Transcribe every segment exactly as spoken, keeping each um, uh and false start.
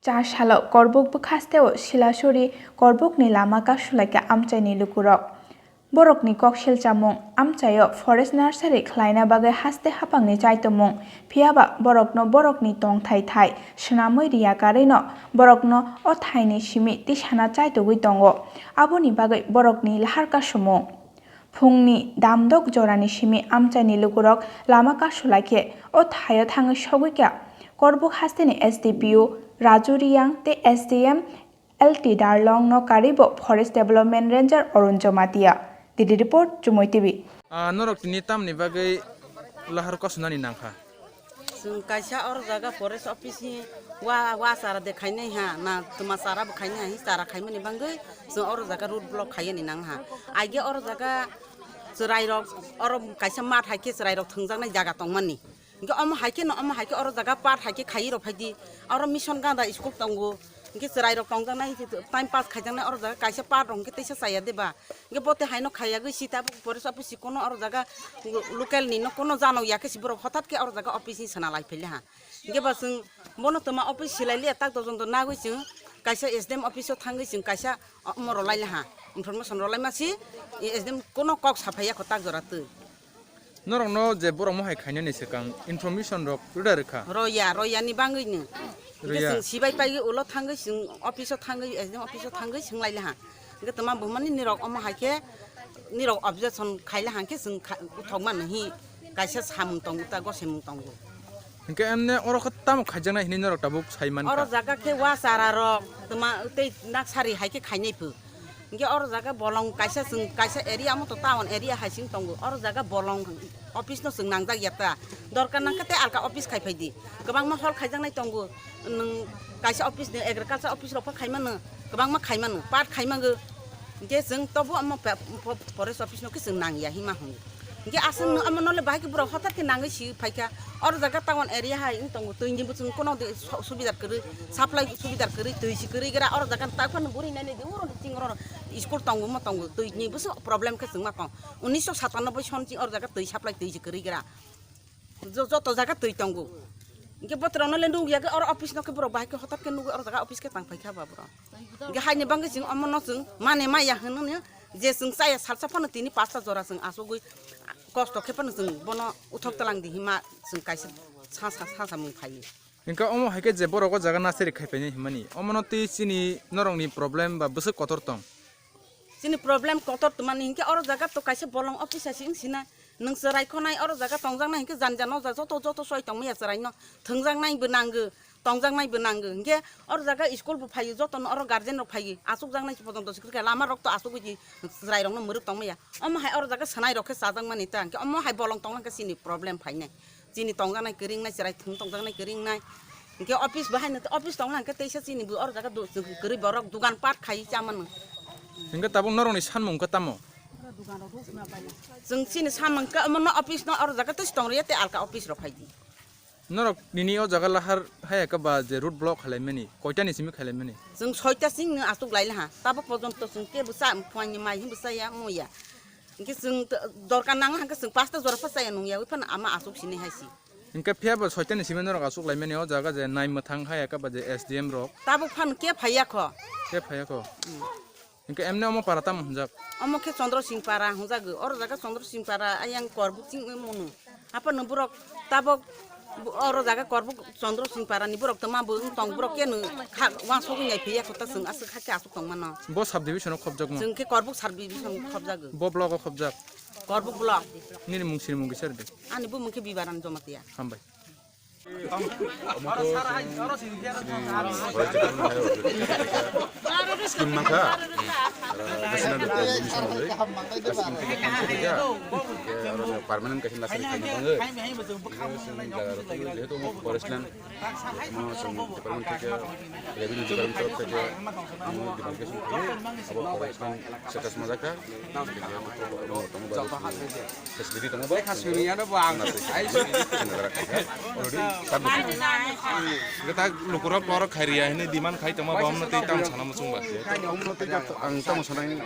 Ta salo Korbuk bwkhasteo Silasuri Korbukni lama kasulaikha amchaini lukurok. Borokni kok selchamung, amchaio forest nursery khlaina bagwi haste haphangni chaitomung, phiyaba borokno borokni tongthai thai swnamwi riya karwino borokno o thaini simi tisana chaitogwi tongo. Aboni bagwi borokni lahar kasumung. Phungni damdok jorani simi amchaini lukurok lama kasulaikhe o thaio thangwi sogwikha Korbuk hasteni S D P O Raju Riyang tei S D M L T Darlong no karibo Forest Development Ranger Arun Jamatia. Didi report, Chumui T V. Ah, norok tini tamni bagwi lahar kosunani nangkha? Chwng kaisa oro jaga forest office ni wa, wa chara de khainai ha, na twma chara bo khainai ha, hi chara khaimani bagwi chwng oro jaga road block khaiyani nang ha. Aige oro jaga chwrairok, oro kaisa mat hai khe chwrairok thwngjaknai jaga tongmani. Hingke omo hai khe no, omo hai khe oro jaga part hai khe khaiwi rok phai di. Oro Mission Ganda school tongo. Hingke chwrai rok tongjaknai, time pass khaijaknai oro jaga kaisa part rok hingke teisa chaya de ba. Hingke bo te hai no khaiyagwi si tabuk forest office si kono oro jaga local ni no kono jano ya khe si borok hothat khe oro jaga office ni sana lai phai le ha. Hingke ba chwng bono twma office silai liya tak dojon do nagwi chwng kaisa S D M office o thangwi chwng kaisa omo rw lai le ha. Information rw lai ma si S D M kono kok saphai ya kho tak jora twi. Norokno je borok mohai khainani swkang information rok rwda rwkha? Roya, roya ni bangwi no. Hingke Roya. Chwng sibai paiwi ulo thangwi chwng office o thangwi, S D M office o thangwi swng lai laha. Hingke twma bumani nirok omo hai khe nirok objection khai laha hingke chwng kha-, uthok mano hi kaisa samung tongo ta gosemung tongo. Hingke emne oro khe tamo khaijaknai hinwi norok tabuk sai mankha? Oro jaga khe wa chara rok twma tei naksari hai khe khainai pho. Hingke oro jaga bolong kaisa chwng kaisa area mo to town area hai sing tongo. Oro jaga bolong office no chwng nangjak ya ta. Dorkar nangkhe tei alka office khai phai di. Kwbangma hol khaijaknai tongo. Nwng kaisa office ni agriculture office rok pha khai mano. Kwbangma khai mano. Part khai mango. Hingke chwng tobo omo pe-, po-, forest office no khe chwng nang ya hima hwngo. Hingke aswk no omo nole bahai khe borok hothat khe nangwi si phaikha. Oro jaga town area hai wng tongo, twi ni bo chwng kono de su-, subidar kwrwi, supply subidar kwrwi, twi si kwrwi gra. Oro jaga ta phano buri nai nai de, oro ching oro school tongo, mo tongo, twi ni bo se problem khe chwng ma tong. Unisho satanoboi son ching oro jaga twi supply twi si kwrwi gra. Jo-, joto jaga twi tongo. Hingke botrok no le nukya khe oro office no khe borok bahai khe hothat khe nugwi oro jaga office khe tang phaikha ba borok. Hingke haini bagwi chwng omo no chwng mane maya hwnwi je chwng chaya salsa phano tini pasta jora chwng achugwi kosto khe phano chwng bono uthok twlang di hima chwng kaisa sa, sa, sa, samung phaio. Hingke omo hai khe je borok o jaga nasari khai painai himani, omono twi chini norokni problem ba bwswk kotor tong? Chini problem kotor twmani hingke oro jaga to kaisa bolong office asi wng sina. Nwng chwrai khonai oro jaga tongjaknai hingke jani jani o jaga joto, joto soi tongmaya chwraino thwngjaknai bo nango, tongjaknai bo nango. Hingke oro jaga school bo phaio, jotono oro guardian rok phaio, achukjaknai se pojonto se kwrwikha, lama rok to achugwi di chwrai rokno mwrwk tongmaya. Omo hai oro jaga swnai rok khe chajakmani ta, hingke omo hai bolong tongna hingke chini problem phainai. Chini tongjaknai kwrwingnai, chwrai thwng tongjaknai kwrwingnai. Hingke office bo haino office tongna hingke teisa chini bo oro jaga du-, kwrwi borok dugan pat khai chamano. Hingke tabuk norokni sanmung khe tamo? Chwng chini samung khe omono office no oro jaga tei tong rwya tei alka office rok phai di. Norok nini o jaga lahar haya khe ba je road block khalai mani, koita ni simi khalai mani? Chwng soita sing no achuk lai laha, tabuk pojonto chwng kebo cha, phuaini mai himbo chaya, muya. Hingke chwng t-, dorkar nango hingke chwng pasta jora pha chaya nung yaui phano ama achuk sinai hai si. Hingke phiya bo soita ni simi norok achuk lai mani o jaga je nai mwthang haya khe ba je S D M rok. Tabuk phano khe phaiya kho. Khe phaiya kho. Hmm. Hingke emne omo para tamo hwnjak? Omo khe Chandra Singh para hwnjago. Oro jaga Chandra Singh para ayang Korbuk ching munu. Aphano borok tabok oro jaga Korbuk Chandra Singh para ni borok tongma bo wng tong, borok khe nw kha wansugwi nai phiya kho ta chwng aswk hakhe aswk tong mano. Bo sub division o khobjak mo? Chwng khe Korbuk sub division khobjago. Bo block o khobjak? Korbuk block. Nini mung sini mung kisa rwdi. Ani bumung khe Bibaran Jamatia. Hambai. Omo to chini forest department hai scheme mankha, national development mission bai, scheme theke fund theke kha, aro permanent kaisa nasari khaina bangwi, chini jaga rok jehetu omo forest land, omo chwng department theke revenue department torof theke omo demarcation khaio, abo forest land status majakha. Facility tongo ba? Lekha suri ano bo ang. Already. Gata lukurok norok khairiya hini demand khai tongma ba omno tei tam sana muchung ba. Ang tamo Sanai,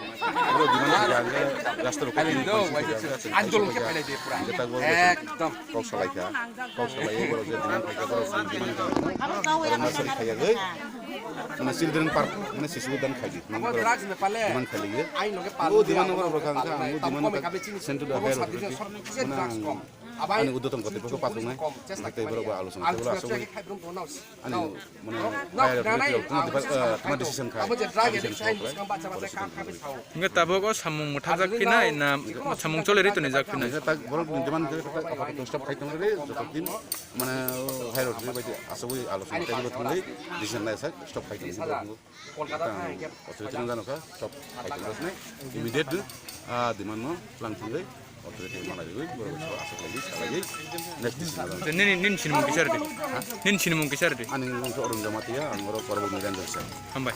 oro demand khaikha, hwnkhe rasta rok khe tini pansi khaikha, hwnkhe tei Andolon khe sokha, phailai de pura. Hwnkhe tak bo ekdom kok salaikha, kok salai borok je demand khaikha, borok je demand khaikha, borok ma sari khaiya goi, mane children park, mane sisu udan khaidi, mane abo borok drugs ne pale, demand khailaiyo. Ain loge palo, o demand de, borok rok kha, hwnkhe ang o tam demand kome kha, khabe chini send to the higher authority, mane ang drugs kom. Ani udotom kotipurbo pathungnai, hwnkhe tei borok bo alochona khe borok aswk bai ani mane higher authority rok tuma decision kha, decision kha. Hwnkhe tabuk o samung mwthajak phinai na samung chole ri tonijak phinai? Hwnkhe tak borok ni demand khe tak apatot stop khai tongre joto din mane higher authority bai aswk bai alochona khe borok thangwi decision nai sak stop khai tongre. Authority no jano kha, stop khai tongma sini. Immediate, ah, demand no lang thangwi authority mana riwi, borok bai aswk lai, salai, next decision. Nini, nini sinimung kisa rwdi. Ha? Nini sinimung kisa rwdi. Ani mung khe Arun Jamatia, ang oro Korbo Miran Jamatia. Hambai.